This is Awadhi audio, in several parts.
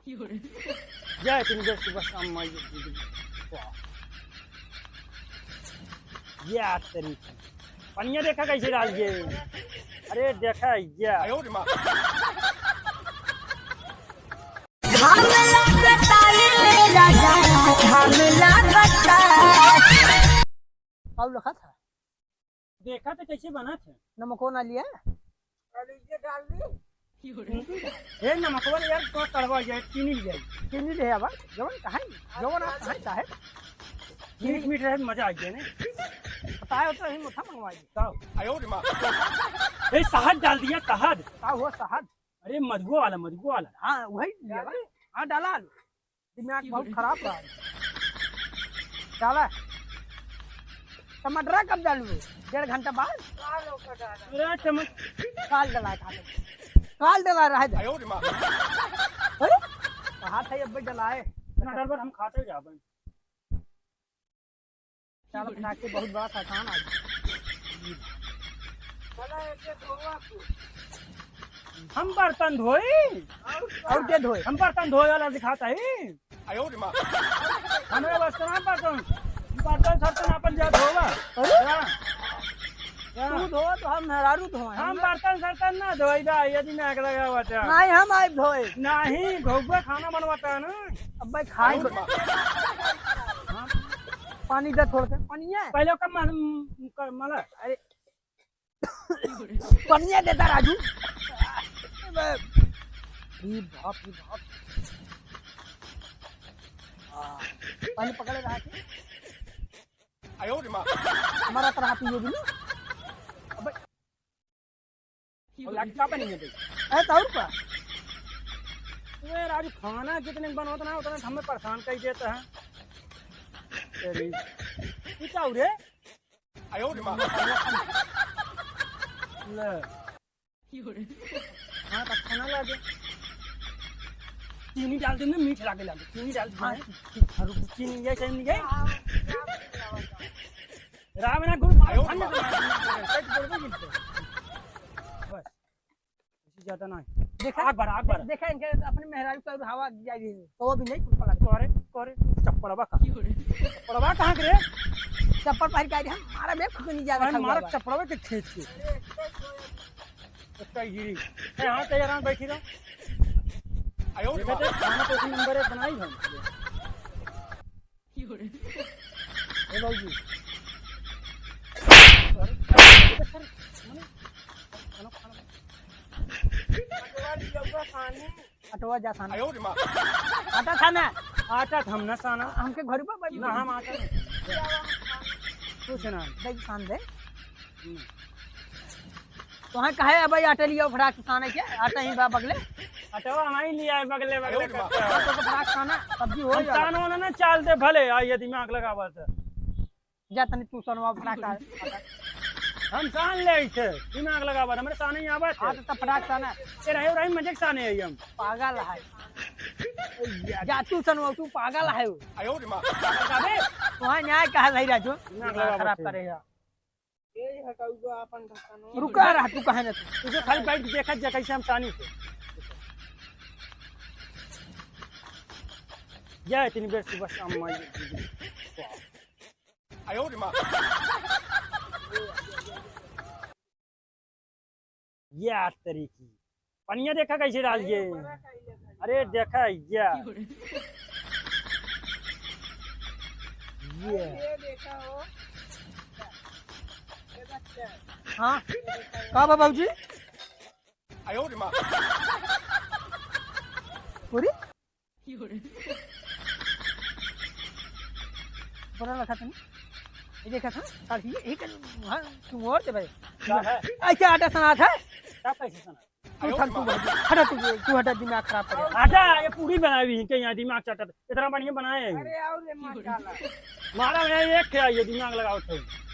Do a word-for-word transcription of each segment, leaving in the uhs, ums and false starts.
या इतनी देर सुबह शाम में ये, वाह। या तेरी पनिया देखा कैसे डाल दिए। अरे देखा या। घाम लागता रे राजा, घाम लागता। पाऊ लखा था। देखा तो कैसे बना थे। नमको ना लिया। अरे ये डाल दी। हे नमकवा यार, तो कड़वा जाए, चीनी ले जाए। चीनी ले आवा, जवन कहाँ है? जवन आप कहाँ है साहेब? मीठ मीठ रहे, मजा आ जाए ने। बताए होता ही मोटा मंगवाई। का? आयो रे माँ। ए, शहद डाल दिया, शहद। का हुआ शहद? अरे मधुआ वाला, मधुआ वाला। हाँ, वही लिया बा। हाँ, डाला आलू। दिमाग बहुत खराब बा। डाला। टमाटर कब डालू? डेढ़ घंटा बाद। अरे टमाटर काल डाला है, काल। काल डाला रहे दे। आयो रे माँ। अरे, कहा था ये अब डलाए। टमाटर पर हम खाते जाबे। चल, फटाक से बहुत बड़ा शैतान आ गया। हम बर्तन धोई? और के धोए? हम बर्तन धोए वाला सिखाता ही। हमारे बस का ना बर्तन, बर्तन सर्तन अपन जा धोवा। अरे? जा। जा। तू धो तो हम मेहरारू धोए। हम बर्तन सर्तन ना धोई बा, यदि नाक लगा हुआ था। नहीं, हम आए धोए। नहीं, धोबा खाना बनवाता है ना। अब भाई खाए। हाँ। पानी दे थोड़ा सा, पानी है? पहले ओकर मन, कर, मला। अरे। पनिया देता राजू। अरे बाप रे बाप। हाँ, पानी पकड़े रहा के। आयो रे माँ। हमारा तरह पिए भी ना। अबे। और लाठी का बनी है भाई? अरे, तो और का? अरे राजू, खाना जितने बनवाता ना, उतना हमें परेशान कर देता है। तेरी। ये का हो रे? आयो रे माँ। ले। हाँ, तो खाना ला दे। चीनी डाल दे ना, मीठ लागे, लागे। चीनी डाल दे। हाँ, ठीक, ठीक, हाँ, रुक, चीनी ये, चीनी ये। राम ना गुरु मारो, आयो रे माँ। बस। ज्यादा नहीं। देखा? आग बढ़ा, आग बढ़ा। देखा इनके अपने मेहरारू का हवा जाई रही है। तो वो भी नहीं कुछ पड़ा। करे, करे, चप्पलवा का। चप्पलवा कहाँ के रे? चप्पल पहन के आई रही, हम मारा बे खुद नहीं ज्यादा अरे खाऊंगा मारा बा। चप्पलवा के खींच के। उसका गिरी। ए, हाँ, तैयार हाँ, बैठी रहो। आयो रे देखा बाप। तो खाना तो उसी नंबर एक बनाई हम। ए बाबूजी। अरे, अरे, अरे, अटवा जा साना। आयो रे माँ। आटा साना। आटा हम ना साना। हमके घर पर बैठ ना, हम आटा नहीं। कुछ ना। दे सान दे। हम्म। तो हाँ कहे अब आटा लिया फटाक से साने के, आटा ही बा बगले। अटवा हम ही लिया है बगले, बगले अरे करते हैं। तो फटाक साना, सब्जी हो हम जाएगा। सानो ना, ना चाल दे भले, आ ये दिमाग लगावा तो। जा तनी तू सनवा फटाक साना। हम सान ले इथे, दिमाग लगावा, हमरे साने ही आवा थे। हाँ, तो तब फटाक साना। ए रहे, रहे, मजे के साने है हम। पागल है। जा तू सनवा, तू पागल है। आयो रे माँ। अबे, वहाँ न्याय कहा नहीं राजू। दिमाग लगावा खराब थे। करेगा। ए, हटाऊ बा अपन ढक्कन। रुका रहा, तू कहे ना तू। तुझे खाली बैठ के देखा जा, कैसे हम सानी थे। या इतनी बेर सुबह शाम में ये आयो रे माँ। या तेरी की। पनिया देखा कैसे डाल दिए। अरे देखा या। ये। हाँ। का बा बाबूजी? आयो रे माँ। पूरी? बड़ा लखा तनी। ये देखा था? काल ये, ये कर, हाँ, तू और दे भाई। क्या है? ऐसे आटा सनात है? क्या कैसे सना? तू आयो थक, रे तू माँ। हटा, तू, तू हटा, दिमाग खराब करे। आटा, ये पूरी बनाई हुई है, क्या यहाँ दिमाग चाटा था? इतना बढ़िया बनाए हैं। अरे, और ये मत डाला। मारा मैं एक क्या, ये दिमाग लगाओ थे।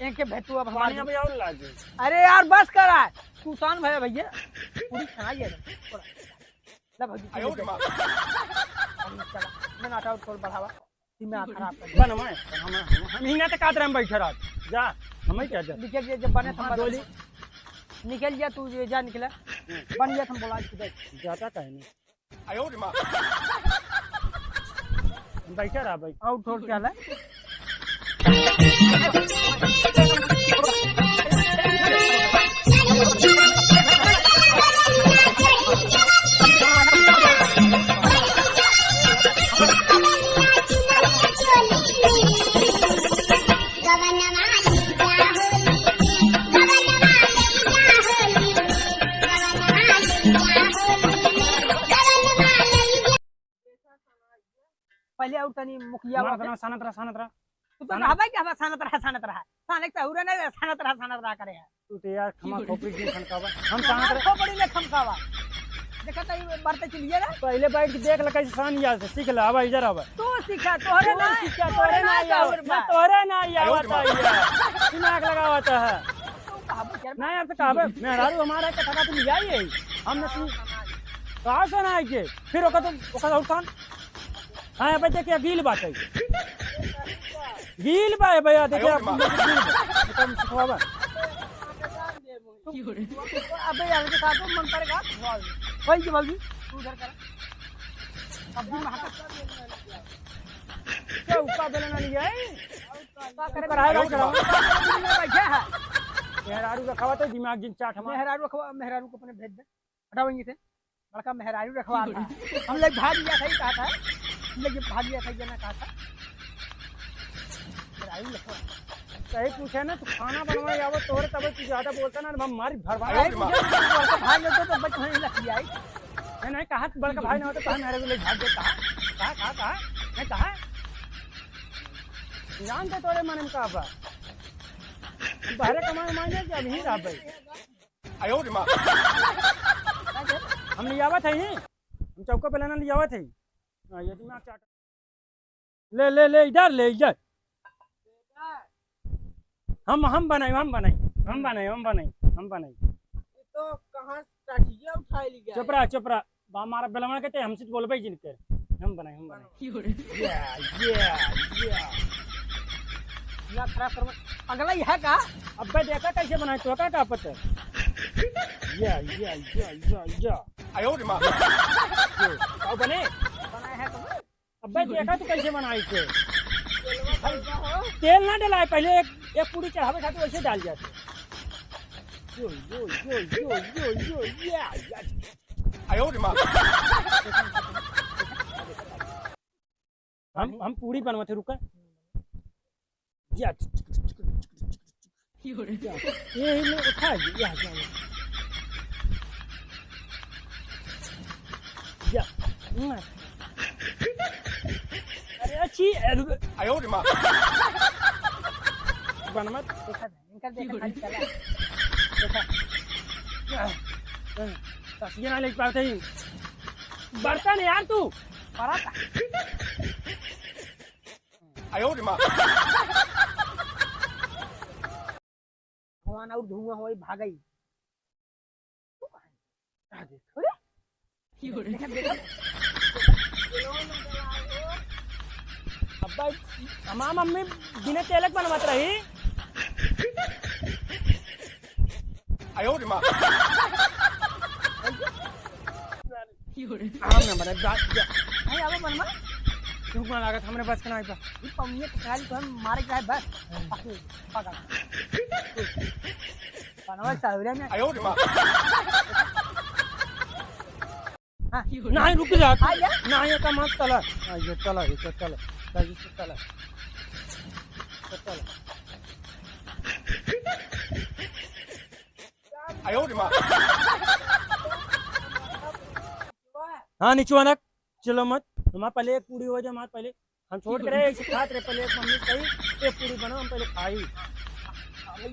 एक के भेतू अब पानी हमारे अभी और ला दे। अरे यार, बस करा। तू शान भया भैया। पूरी खाई है। थोड़ा। ला भौजी, आयो रे माँ। अरे चला, मैं नाटा और थोड़ा बढ़ावा। दिमाग खराब कर दिया। बन मैं, हम, हम, हम ही ना तो कात रहे हम बैठे रहत। जा, हम ही क्या जा। निकल जा, जब बने हाँ, तो डोली। निकल जा तू, ये जा निकला। हम्म। बन जा, हम बोला, जाता काहे नहीं? बैठा रहा भाई। आउट हो क्या है? पहले और तनी मुखिया मार बाटे। तना, सानत रहा, सानत रहा। तू तो सानत। कहबे कि हमें सानत रहा, सानत रहा। सानत से हुरे नहीं, सानत रहा, सानत रहा करे है। तू तो यार खमा खोपड़ी की खनकावा। हम हमार सानत रहा। खोपड़ी में खनकावा। देखा तो ये बढ़ते चलिए ना। पहले बैठ के देख ले कैसे सान याद से सीख ले, आवा इधर आवा। तू सीखा, तोहरे तू ना, सीखा, तोहरे तोहरे ना ना याद। याद। ना तोहरे ना याद अरे होता है। दिमाग लगावत है। तू कहबे यार। ना यार तो कहबे, मेहरारू हमारा के थका तुम लिया ही है। हम न सुन। कहाँ से ना आइए? फिर ओकर तो, ओकर और कौन? हाँ, अबे देखिए, गील बात है। गील बा है भैया, देखिए, अरे आप लोग गील बा। तो हम सिखवावा। अबे यार, के साथ मन पड़ेगा। वही के बाबूजी, तू उधर कर। अब भी महाका-, क्या ऊपर बेलना नहीं है? का करे? कढ़ाई भाई चढ़ाओ। बैठा है। मेहरारू रखावा तो दिमाग जिन चाट हमार। मेहरारू रखवा, मेहरारू को अपने भेज दे। हटाओ यहीं से। बड़का मेहरारू रखवा था। हम लोग भाग गया था, ही कहा था। हम लोग ये भाग गया था, ये ना कहा था। मेहरारू रखवा। सही पूछे ना, तू खाना बनवाए आवो तोरे, तबे तू ज्यादा बोलता ना, हम मारी भरवा। अरे, पूछे तो बड़का भाई होता तो बच वहीं लग जाए। नहीं, नहीं, कहा तू बड़का भाई ना होता तो हम मेहरारू ले भाग गए, कहा? कहा, कहा, कहा? नहीं, कहा? जानते तोरे मन में का बा? हम बाहरे कमाए माने कि अभी रह भाई। आयो रे माँ। हम ले आवत है ही, हम चौको पे लेना ले आवत है। हाँ, ये दिमाग चाट। ले, ले, ले, इधर ले, इधर। हम, हम बनाई, हम बनाई, हम बनाई, हम बनाई, हम बनाई। ये तो कहाँ से टाटिया उठाए ली गया? चुप रहा, चुप रहा। बा मारा बेलवा के ते हमसे तो बोलबे जिन कर। हम बनाई, हम बनाई। यो रे। या, या, या। ना खराब कर मत। अगला यह का? अबे देखा कैसे बनाए, तो का, का पता? या, या, या, या, या। आयो रे माँ। यो, का बने? बनाए है तो। अबे देखा तू कैसे बनाई के? तेल ना डलाए, पहले एक, एक पूरी चढ़ावे खातिर वैसे डाल जाते। यो, यो, यो, या, या। आयो रे माँ। हम, हम पूरी बनवत है, रुका। या, या, ये, ये उठा, या, या, या। या, ना। अरे, अच्छी, अरे, आयो रे माँ। बनवत। देखा था, इनका देखा खाली चला। देखा। तसिया ना ले पाते ही। बर्तन यार तू। परा था। आयो रे माँ। धुआं और धुआं होई भागई। आ देख। अरे? देखा, देखा। अब्बा, हमार मम्मी बिना तेलक बनवत रही। आयो रे माँ। आराम ना बने, जा, जा। नहीं, अब बनवा। रुक ना लागत, हमरे बस के ना आइबा। ई पमिया के खाली तो हम मारे के आए बस। हाँ। पागल, पागल। बनवा सावरे में। आयो रे माँ। हाँ। नहीं, रुक जा। आ जा। नहीं, ये काम मत चला। हाँ, ये चला, ये चला। चला, ये चला। चला। आयो रे माँ। हाँ, निचवा ना, चलो मत। हमार पहले एक पूरी हो जाए, हमार पहले। हम छोड़ के रहे, ऐसे खात रहे, पहले एक मम्मी कही, एक पूरी बनाओ, हम पहले खाई। भाई,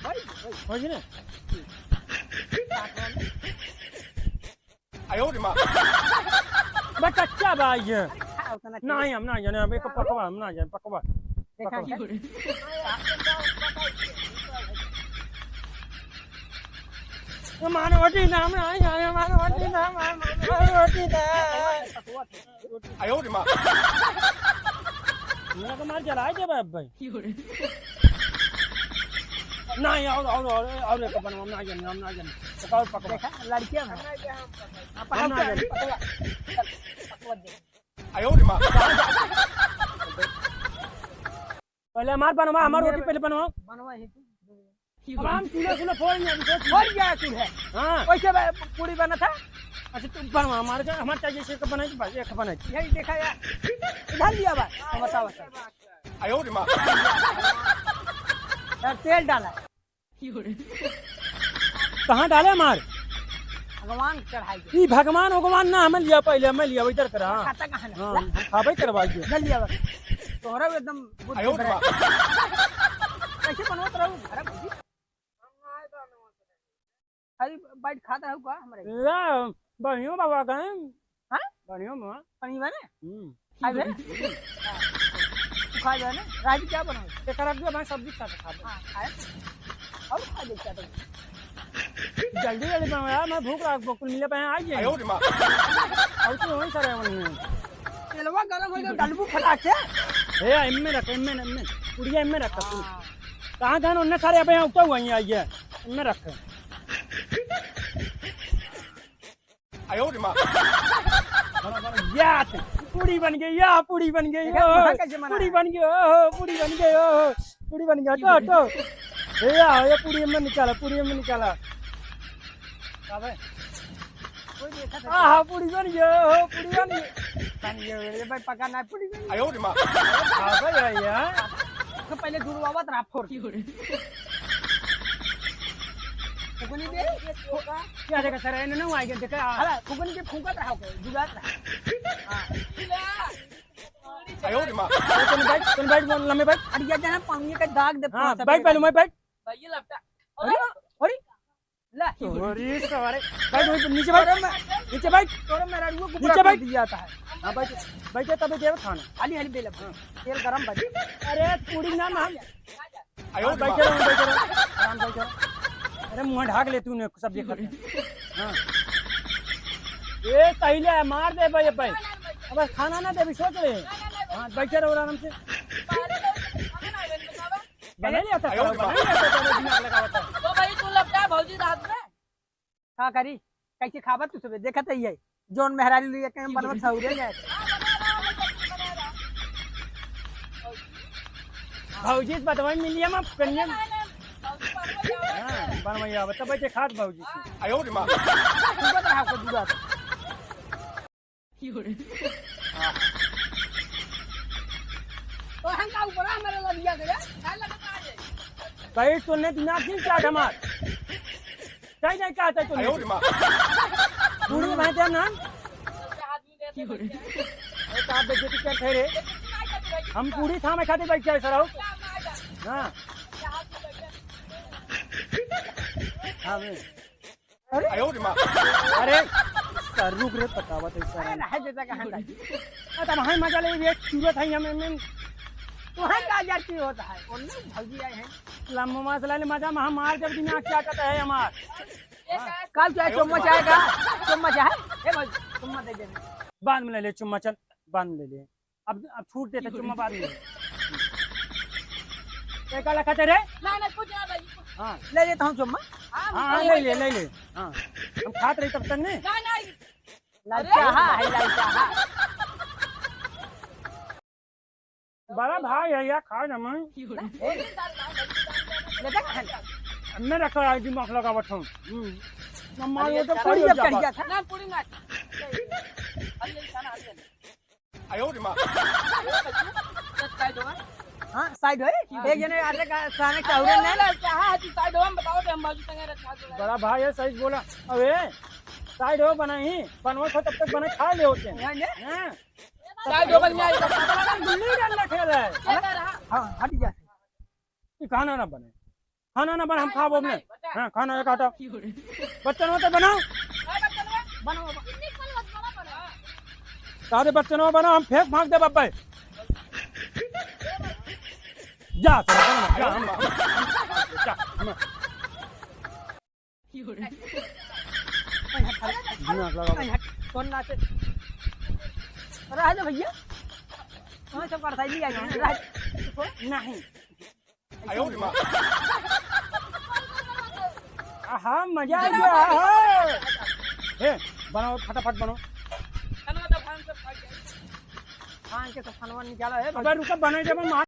भाई। हो जी ना? आयो रे माँ। बस कच्चा बा ये। अरे खा, उतना खा। नहीं, हम ना जाने, अब एक पकवा, हम ना जाने, पकवा। देखा पकवा। क्या? मानवटी नाम ना जाने, मानवटी नाम, मानवटी नाम। आयो रे माँ। मेरा तो मार जलाए देबे अब भाई। नहीं, और, और, और, और एक बनवा, हम ना जाने, हम ना जाने। पकाओ, पकवा। देखा, लड़कियाँ हैं। हाँ, हम पकाओ, ना जाने। पकवा। चल, पकवा दे। आयो रे माँ। पहले हमार बनवा, हमार मेरे रोटी पहले बनवा। बनवा ही तू। अब हम चूल्हा, चूल्हा फोड़ लिया, हम सोच फोड़ गया चूल्हा। हाँ। कैसे बा-, पूड़ी बना था? अच्छा, तू बनवा, हमारे का, हमारे चाहिए, इसे का बनाई, बस, एक बनाई। यही देखा यार। इधर लिया बा, बताओ, बताओ। आयो रे माँ। यार, तेल डाला। कहाँ डाले हमार? भगवान के चढ़ाई के। ई भगवान, भगवान ना, हमें लिया पहले, हमें लिया, इधर करा। खाता कहाँ ना? हाँ, ला। हम खाबे करवाई दे। ले लिया बस। तोहरा भी एकदम बुद्धि आयो रे भरा। माँ। कैसे बनवत रहू? अरे भौजी। खाली बैठ खात रहू का हमरे? ला, बढ़िया बाबा का है। हाँ? बढ़िया बाबा। बढ़िया बा ना? हम्म। खाई बे? तू खाई बे ना? राजू क्या बनाओ? एकर अगुआ भाई सब्जी के साथ खा ले। हाँ, खाए। और खा दे क्या तो? जल्दी जल्दी बनाओ यार, मैं भूख लाग, कुल मिले पे आ जाए। आयो रे माँ। और तू वहीं सरे वहीं है। तेलवा गरम होइगा, डालबू फटाक से। ए, इनमें रख, इनमें, इनमें। पुड़िया इनमें रख, तू। हाँ। कहाँ जान उनने सारे अबे यहाँ उठा हुआ ही आई है। इनमें रख। आयो रे माँ। बड़ा, बड़ा, या ते, पूड़ी बन गई, या पूड़ी बन गई, देखा, ओ, वहाँ कैसे मना पूड़ी है? बन गई, ओ, पूड़ी बन गई, ओ, पूड़ी बन गया, तो, तो। ए, या, ये पूड़ी में निकाला, पूड़ी में निकाला। का बे? कोई देखा था हाँ, क्या? हाँ, पूड़ी बन गई, ओ, पूड़ी बन गई। बन गई, ये भाई पका ना पूड़ी बन गई। आयो रे माँ। हाँ, भाई, भाई, यार। तो पहले जुड़वावत रहा फोड़। फुकनी दे। क्या देखा सर, इन्हें ना आएगा, देखा। अरे, फुकनी के फूंकत रहा, कोई जुड़ात रहा। हाँ। आयो रे माँ। अरे, तुम बैठ, तुम बैठ, बोल, लम्बे बैठ। अरे, ये जाना पानी का दाग दे हाँ, पूरा बैठ, सफेद। पहले मैं बैठ। भाई, ये लपटा। अरे, अरे, ला, अरे, सवारे। बैठ, बैठ, नीचे बैठ। तोरे में, नीचे बैठ। तोरे में रड़ुआ को नीचे पूरा बैठ। कर दिया था। हाँ, बैठ, बैठे तबे देव खाना। हाली, हाली बेला। हाँ। तेल गरम बा। अरे, पूड़ी ना, ना, हम आयो हाँ, रे बैठे बाप। रहो, बैठे रहो। आराम से बैठे रहो। अरे, मुँह ढाक ले तूने, सब देखत है। हाँ। ए, सही ले, मार दे भाई, भाई। अब खाना ना दे, अभी सोच रहे हैं। हाँ, बैठे रहो आराम से। बना लिया था, आयो रे बाप। बना लिया था, दिमाग लगावा था। तो भाई, तू लपटा भौजी रात में। का करी? कैसे खाबा तू सबे? देखत ही है, जौन मेहरारू लिए के बनवत सौरे ले। भौजी से बतवा मिलिए हम कन्या। हाँ, बनवाई आवे, तब बैठे खात भौजी से। आयो रे माँ। तू बता, आपको दूरा। तो हम का ऊपर हमारे लगिया गया, क्या लगता है? कहीं तो नहीं दिमाग नहीं क्या हमार। कहीं नहीं कहता तू आयो रे माँ। पूड़ी भाई तेरा नाम? अरे का बेइज्जती करत है रे? हम पूड़ी थामे खातिर बैठ जाए सर। हाँ। हाँ बे। अरे? आयो रे माँ। अरे, सर रुक रे, पकावत है सर। अरे, रहे देता कहाँ जाए? अरे, तब हम मजा ले, ये चूरत है हमें, में। तो है का यार, की होता है? और नहीं, भौजी आए हैं। लम्बो मास लाले मजा में हम मार जब दिमाग क्या कहता है हमार। काल क्या चुम्मा चाहेगा? चुम्मा चाहे? ए भाई, चुम्मा दे दे। बाद में ले ले चुम्मा, चल, बाद में ले ले। अब, अब छूट देता, चुम्मा बाद में। ये का लखा तेरे? ना, ना, कुछ ना भाई, कुछ। हाँ। ले लेता हूँ चुम्मा। हाँ, हाँ, हाँ, ले ले, ले ले। हाँ। हम खात रही तब तक ने। ना, ना। ललचाहा है, ललचाहा। बड़ा भाई है यार, खा ना मैं। ले देख, खा ले। मैं रखा है, दिमाग लगावत हूँ। हम्म। मम्मा, अरे, ये तो कढ़िया, पड़ी कढ़िया जाता। था। ना, पूरी ना। अरे, ये खाना, अरे। आयो रे माँ। हाँ, साइड होए। हाँ। एक जने आटे का साने का उड़े नहीं। हाँ, तू साइड हो, हम बताओ, हम बाजू संगे रखा दो। बड़ा भाई है, सही बोला। अबे, साइड हो, बना ही, बनवा था, तब तक बना खा ले होते हैं। यहाँ ले। हाँ। साइड हो, बन जाए, तो पता लगा, गुल्ली डंडा खेल है। खेल रहा। हाँ, हट जा। ये खाना ना बने। खाना ना बना, हम खाबो अपने। हाँ, खाना एक आटा। बच्चन होते बनाओ। बनाओ, बनाओ। सारे बच्चन हो बनाओ, हम फेंक फांक दे बब्बे। जा, जा, जा, हम, हम, हम, जा, हम। दिमाग लगा। कौन नाचे? रह जा भैया। हाँ, सब करता ही नहीं आएगा। रह जा। नहीं। आयो रे माँ। आहा, मजा आ गया। ए, बनाओ, फटाफट बनाओ। खान के तो खानवा निकाला है। अबे रुको, बनाई देबो, मार।